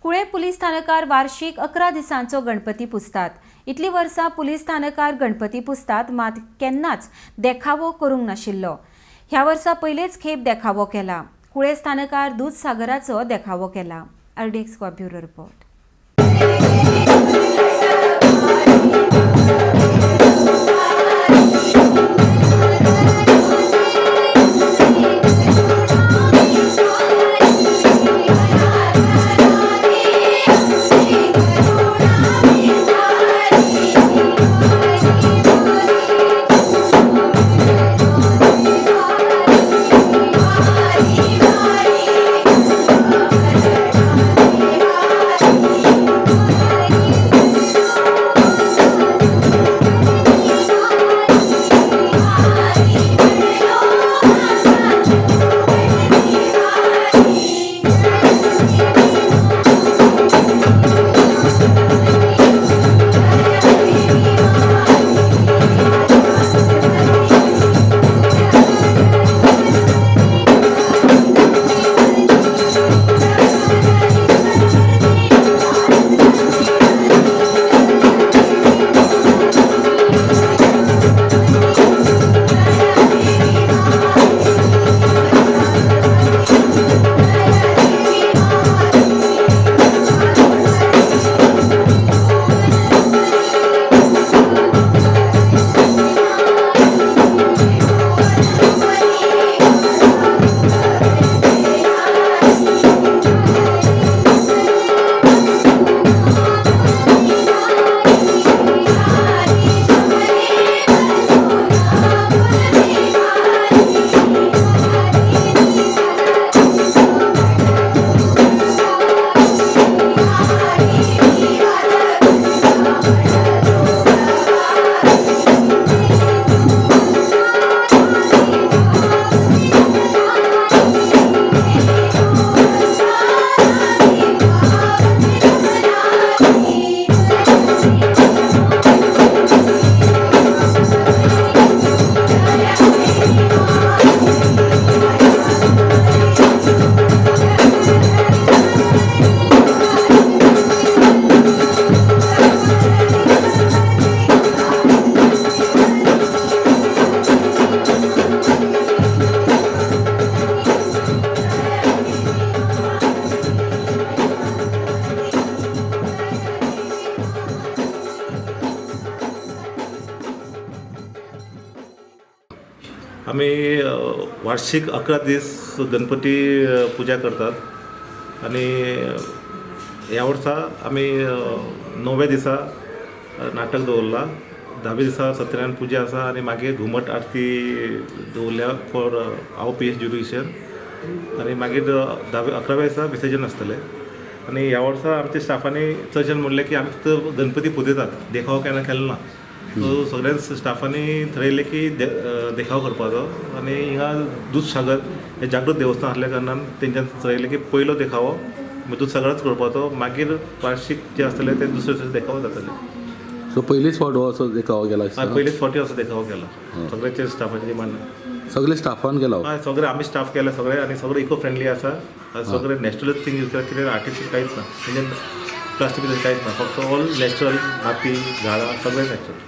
कुळे police स्थानकार वार्षिक 11 दिसांचो गणपती पुजतात. इतली वर्सां पुलीस स्थानकार गणपती पुजतात, मात केन्नाच देखावो करूंक नाशिल्लो. ह्या वर्सा पयलेच खेप देखावो केला. कुळे स्थानकार दूधसागराचो देखावो केला. RDX Goa bureau report. आमी वार्षिक 11 दीस गणपती पुजा करतात आनी ह्या वर्सा आमी 9व्या दिसा नाटक दवरला, 10व्या दिसा सत्यनारायण पुजा आसा आनी मागीर घुमट आरती दवरल्या फॉर our PS jurisdiction आनी मागीर 11व्या दिसा विसर्जन आसतलें. आनी ह्या वर्सा आमच्या स्टाफांनी चडशें म्हणलें की आमी फक्त गणपती पुजयतात, देखाव केन्ना केलो ना. सो सगळ्या स्टाफांनी थरयलें की देखाव करपाचो आनी हिंगा दूधसागर हें जागृत देवस्थान आसल्या कारणान तेंच्यान थरयलें की पयलो देखावो दूधसागराच करपाचो, मागीर वार्षिक जे आसतले ते दुसरे दुसरे देखावो जातले. सो पयलीच फावट हो असो देखावो केला? पयलीच फावटी असो देखावो केला, सगळ्याचे स्टाफाचे मान सगळे स्टाफान केला. हय, सगळे आमी स्टाफ केला सगळे आनी सगळे इको फ्रेंडली आसा, सगळे नॅचरल थिंग यूज केला, कितें आर्टिफिशियल कांयच ना, म्हणजे प्लास्टीक कांयच ना, फक्त ऑल नॅचरल माती झाडां सगळें नॅचरल.